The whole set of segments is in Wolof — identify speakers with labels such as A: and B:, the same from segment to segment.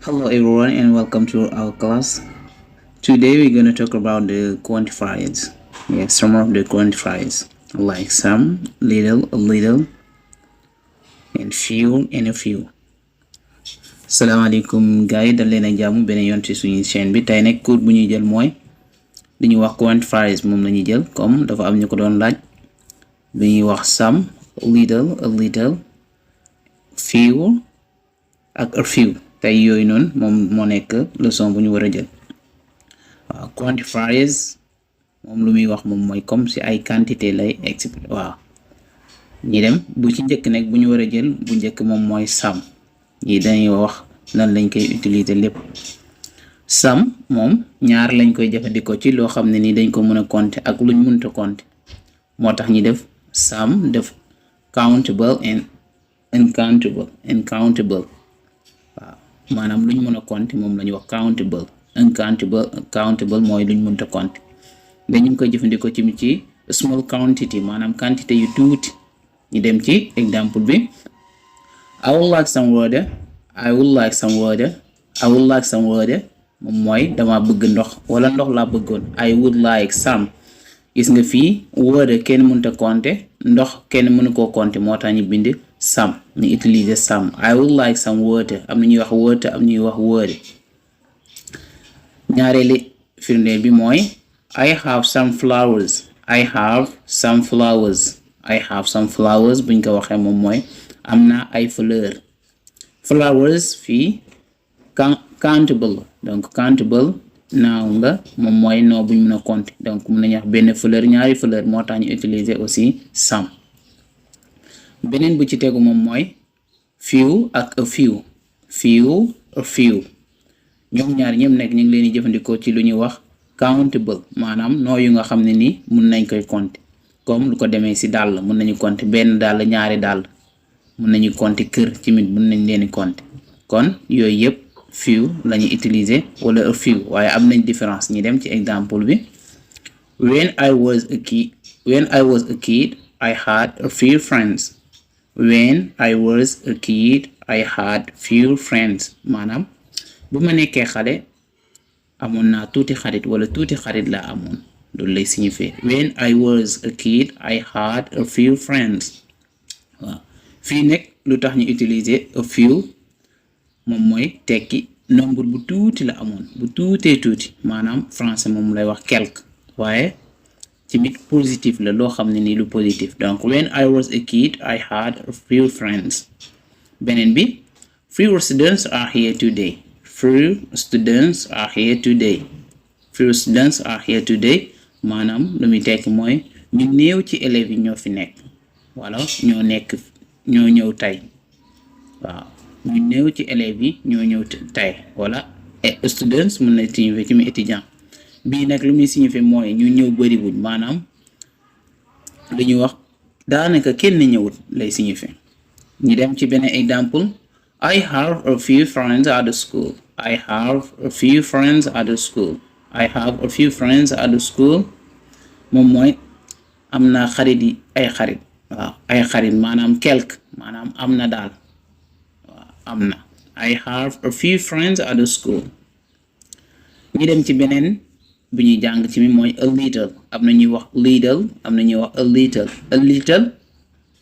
A: Hello everyone and welcome to our class. Today we're going to talk about the quantifiers. Yes, some of the quantifiers like some, little, a little, and few and a few. Salaamaaleykum gars yi dal leen ak jàmm beneen yoon ci suñu chaîne bi tey nag cours bu ñuy jël mooy li ñuy wax quantifiers moom la ñuy jël comme dafa am ñu ko doon laaj li ñuy wax some, little, a little, few ak a few. tey yooyu noonu moom moo nekk leçon bu ñu war a jël waaw quantifiers moom lu muy wax moom mooy comme si ay quantité lay expliquer waaw ñi dem bu ci njëkk nag bu ñu war a jël bu njëkk moom mooy some yi dañuy wax lan lañ koy utiliser lépp some moom ñaar lañ koy jëfandikoo ci loo xam ne ni dañ ko mën a compter ak luñ mënta compter moo tax ñi def some def countable and uncountable waaw maanaam luñ mën a compter moom la ñuy wax countable countable mooy luñ mënta compter dañu ngi koy jëfandikoo ci small quantity maanaam quantité yu tuuti ñu dem ci exemple bi I would like some water moom mooy dama bëgg ndox wala ndox laa bëggoon I would like some gis nga fii water kenn mënta compter ndox kenn mënu koo compter moo tax ñu bind some ñu utiliser some I would like some water am na ñuy wax water am ñuy wax water ñaareeli firndeel bi mooy I have some flowers buñ ko waxee moom mooy am na ay flowers fii countable donc countable naaw nga moom mooy noo buñ mën a compter donc mën nañu wax benn fleur ñaari fleur moo tax ñu utiliser aussi some beneen bu ci tegu moom mooy few ak a few ñoom ñaar ñëpp nekk ñu ngi leen di jëfandikoo ci lu ñuy wax countable maanaam noo yu nga xam ne ni mun nañ koy compter comme lu ko demee ci dàll mun nañu compter benn dàll ñaari dàll mun nañu compter kër ci mit mun nañ leen di compter kon yooyu yëpp few la ñuy utiliser wala a few waaye am nañ différence ñi dem ci exemple bi when I was a kid I had a few friends maanaam bu ma nekkee xale amoon naa tuuti xarit wala tuuti xarit laa amoon loolu lay signifier when I was a kid I had a few friends waaw fii nekk lu tax ñu utiliser a few moom mooy tekki nombre bu tuuti la amoon bu tuutee tuuti maanaam français moom lay wax quelque waaye ci mit positif la loo xam ne ni lu positif donc when I was a kid I had a few friends beneen bi few students are here maanaam lu muy tekki mooy ñu néew ci élèves yi ñoo fi nekk wala ñoo ñëw tey waaw ñu néew ci élèves yi ñoo ñëw tey wala students mën na signifier ci mi étudiant bii nag lu muy signifier mooy ñu ñëw bariwuñ maanaam lu ñuy wax daanaka kenn ñëwut lay signifier ñu dem ci beneen exemple I have a few friends at the school moom mooy am na xarit yi ay xarit waaw ay xarit maanaam quelque maanaam am na daal waaw am na I have a few friends at the school ñu dem ci beneen bu ñuy jàng ci mi mooy a little am na ñuy wax little am na ñuy wax a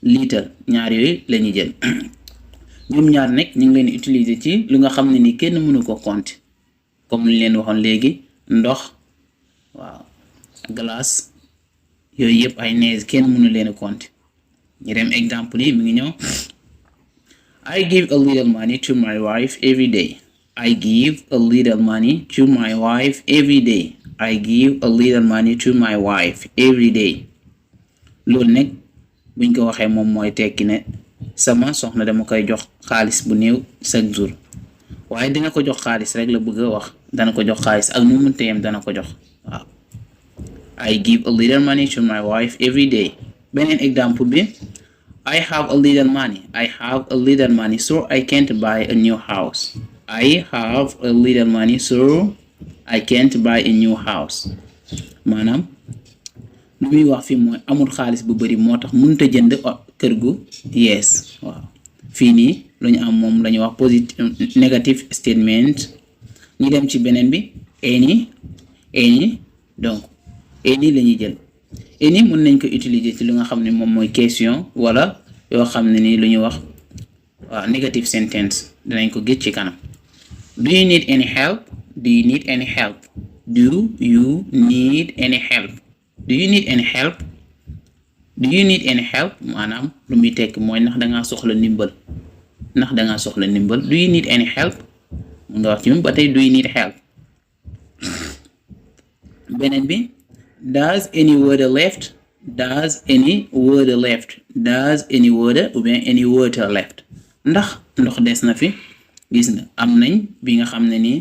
A: little ñaar yooyu la ñuy jël ñoom ñaar nekk ñu ngi leen utiliser ci lu nga xam ne ni kenn mënu ko compter comme li leen waxoon léegi ndox waaw glace yooyu yëpp ay neige kenn mënu leen compter ñu dem exemple yi mi ngi ñëw I give a little money to my wife every day loolu nag buñ ko waxee moom mooy tekki ne sama soxna dama koy jox xaalis bu néew chaque jour waaye dina ko jox xaalis rek la bëgg a wax dana ko jox xaalis ak nu mu mënta yem dana ko jox waaw I give a little money to my wife every day beneen exemple bi I have a little money so I can't buy a new house maanaam lu muy wax fii mooy amul xaalis bu bari moo tax mënut a jënd kër gu yees waaw fii nii lu ñu am moom lañu wax positive negative statement. ñu dem ci beneen bi any donc any la ñuy jël. any mën nañ ko utiliser ci lu nga xam ne moom mooy question wala yoo xam ne ni lu ñu wax negative sentence dinañ ko gis ci kanam. Do you need any help? Do you need any help? Do you need any help? Do you need any help? Do you need any help? maanaam lu muy tekk mooy ndax dangaa soxla ndimbal. ndax dangaa soxla ndimbal. Do you need any help? nga wax ci moom ba tey do you need help. beneen bi does any water left? Does any water left? Does any water ou bien any water left? ndax ndox des na fi. gis nga am nañ bi nga xam ne nii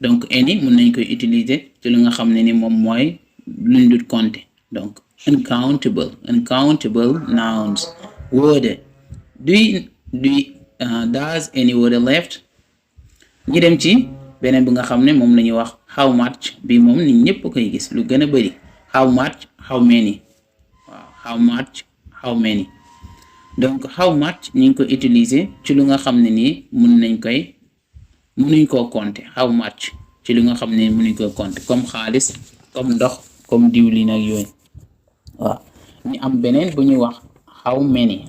A: donc any mun nañ koy utiliser ci lu nga xam ne ni moom mooy luñ dut compter donc uncountable nouns. water does any water left. ñi dem ci beneen bi nga xam ne moom la ñuy wax how much bi moom nit ñëpp koy gis lu gën a bari how much how many. waaw how much how many. donc how much ñu ngi ko utiliser ci lu nga xam ne nii mënuñ koo compter how much ci lu nga xam ne mënuñ koo compter comme xaalis comme ndox comme diwlin ak yooyu. waaw ñu am beneen bu ñuy wax how many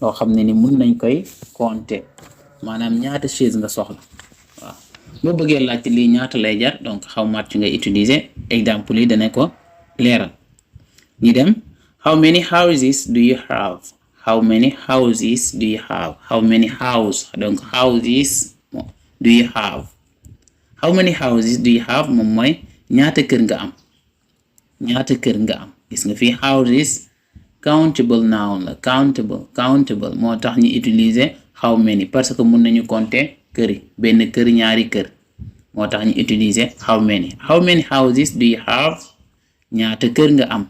A: loo xam ne ni mën nañ koy compter maanaam ñaata chaise nga soxla. waaw boo bëggee laajte lii ñaata lay jar donc how much ngay utiliser exemple yi dana ko leeral. ñu dem how many houses do you have? How many houses do you have? How many houses donc houses do you have? How many houses do you have moom mooy ñaata kër nga am. ñaata kër nga am. gis nga fii houses countable noun la countable moo tax ñu utiliser how many parce que mun nañu compter kër yi benn kër ñaari kër moo tax ñu utiliser how many houses do you have ñaata kër nga am.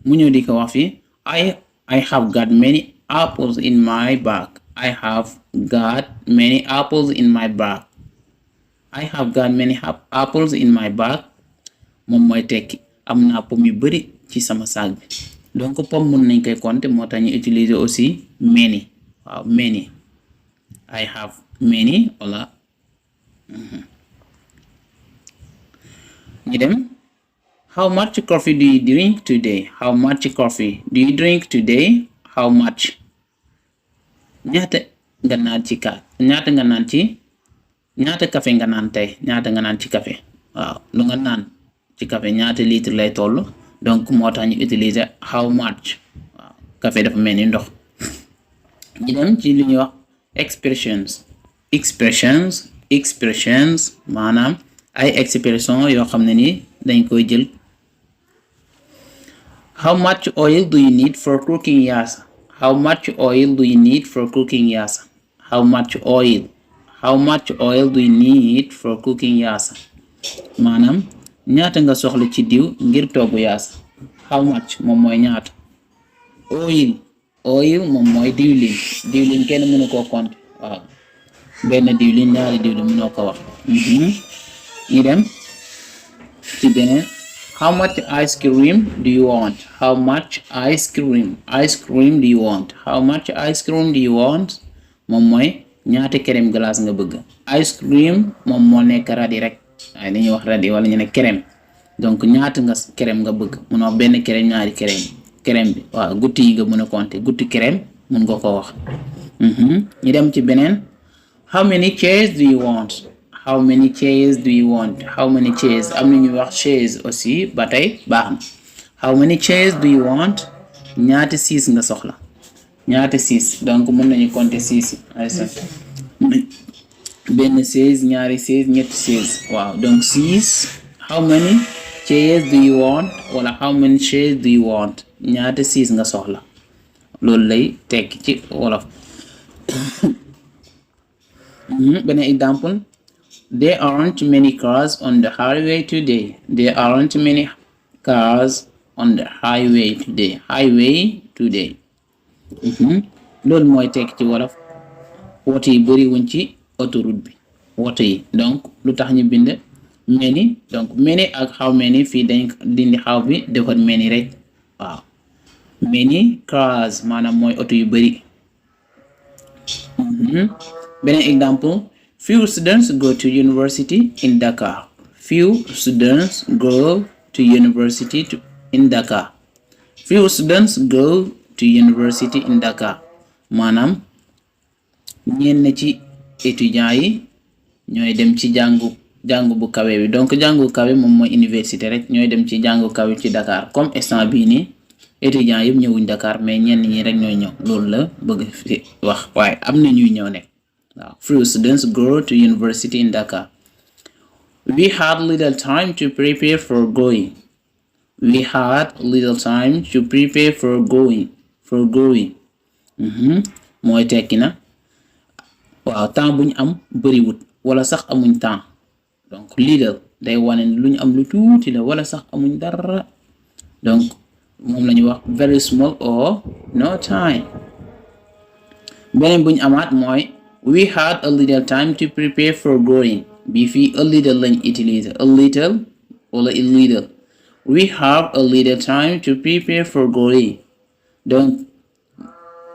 A: mu ñëw di ko wax fii I have got many apples in my bag. I have got many apples in my bag. I have got many apples in my bag moom mooy tekki am naa pomme yu bari ci sama saag bi donc pomme mun nañ koy compter moo tax ñu utiliser aussi many. waaw many I have many wala ñu dem how much coffee do you drink today? How much coffee do you drink today? How much? ñaata nga naan ci ñaata café nga naan tey ñaata nga naan ci café. waaw lu nga naan ci café ñaata litre lay toll donc moo tax ñu utiliser how much. waaw café dafa mel ni ndox. ñu dem ci lu ñuy wax expressions maanaam ay expression yoo xam ne ni dañ koy jël. How much oil do you need for cooking yassa? How much oil do you need for cooking yassa? How much oil do you need for cooking yassa? maanaam ñaata nga soxla ci diw ngir togg yassa. How much moom mooy ñaata. oil moom mooy diwlin kenn mënu koo compter. waaw benn diwlin ñaari diwlin mënoo ko wax. ñu dem ci beneen. How much ice cream do you want? How much ice cream do you want? How much ice cream do you want? moom mooy ñaata crème glace nga bëgg. ice cream moom moo nekk radi rek waaye dañuy wax radi wala ñu ne crème donc ñaata nga crème nga bëgg mun wax benn crème ñaari crème bi waaw goutte yi nga mën a compter goutte crème mun nga ko wax. ñu dem ci beneen. How many chairs do you want? How many chairs do you want? How many chairs am na ñuy wax chaise aussi ba tey baax na. How many chairs do you want? ñaata siis nga soxla. ñaata siis donc mën nañu compter siis benn chaise ñaari chaise ñetti chaise waaw donc siis. How many chairs do you want wala how many chairs do you want ñaata siis nga soxla loolu lay tekki ci wolof. benn exemple. There aren't many cars on the highway today. There aren't many cars on the highway today. loolu mooy tekki ci wolof woto yi bari wuñ ci autoroute bi woto yi donc lu tax ñu bind many donc many ak how many fii dañ dindi how bi defoon many rek waaw many cars maanaam mooy oto yu bari. Beneen example, few students go to university in Dakar. Few students go to university in Dakar. Few students go to university in Dakar maanaam ñenn ci étudiants yi ñooy dem ci jàngu bu kawe bi. Donc jàngu kawe moom mooy université rek, ñooy dem ci jàngu kawe ci Dakar. Comme instant bii nii étudiants yëpp ñëwuñ Dakar mais ñenn ñi rek ñooy ñëw, loolu la bëgg fi wax, waaye am na ñuy ñëw nekk. waaw, few students go to university in Dakar. We had little time to prepare for going. We had little time to prepare for going. Mooy tekki na waaw temps bu ñu am bariwut wala sax amuñ temps. Donc little day wane lu ñu am lu tuuti la wala sax amuñ dara. Donc moom la ñuy wax very small or no time. Beneen bu ñu amaat mooy we had a little time to prepare for going. Bi fii a little lañ utiliser, a little wala a little. We have a little time to prepare for going. Donc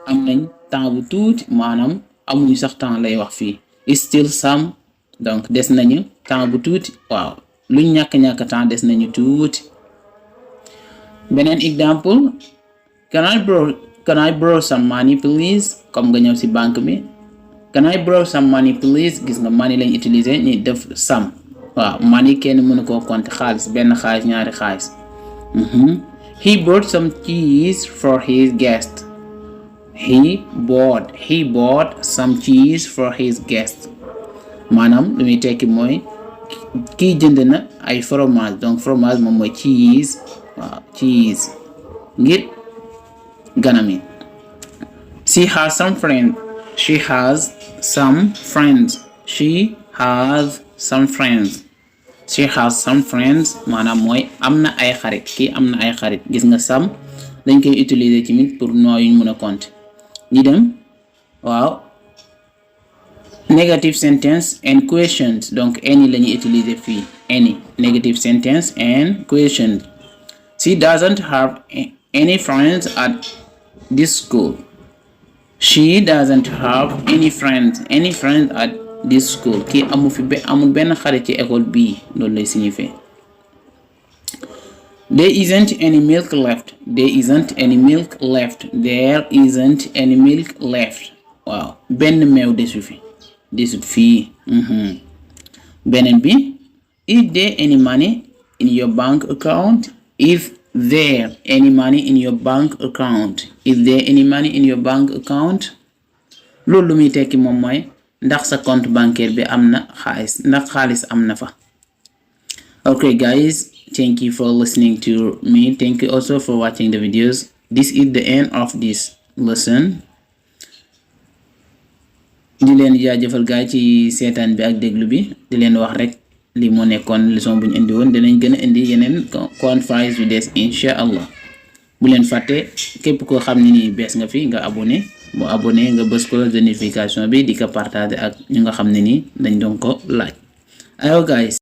A: am nañ temps bu tuuti maanaam amuñu sax temps lay wax fii. Still some, donc des nañu temps bu tuuti. waaw luñ ñàkk temps des nañu tuuti. Beneen example, can I borrow some money please? Comme nga ñëw ci banque bi. Can I borrow some money please? Gis nga money lañ utiliser ñi def some. waaw money kenn mënu koo compter xaalis, benn xaalis ñaari xaalis. He bought some cheese for his guest. He bought some cheese for his guest. maanaam lu muy tekki mooy kii jënd na ay fromage. Donc fromage moom mooy cheese. waaw cheese ngir ganam yi. She has some friends. maanaam mooy am na ay xarit. kii am na ay xarit. gis nga some dañ koy utiliser tamit pour noo yuñ mën a compter. ñi dem waaw negative sentence and questions. Donc any la ñuy utiliser fii. Any negative sentence and questions. She doesn't have any friends at this school. She doesn't have any friends at this school. Kii amul benn xarit ci école bii, loolu lay signifier. There isn't any milk left. waaw benn meew desut fii. beneen bi, is there any money in your bank account? Is there any money in your bank account? Loolu lu muy tekki moom mooy ndax sa compte bancaire bi am na xaalis, ndax xaalis am na fa. Okay guys, thank you for listening to me. Thank you also for watching the videos. This is the end of this lesson. di leen jaajëfal gaay ci seetaan bi ak déglu bi. di leen wax rek li moo nekkoon leçon bu ñu indi woon. dinañ gën a indi yeneen quantifiers yu des insha allah. bu leen fàtte képp koo xam ne nii bees nga fi nga abonné. bu abonné nga bës cloche de notification bi di ko partager ak ñu nga xam ne nii dañ doon ko laaj. ayo guys.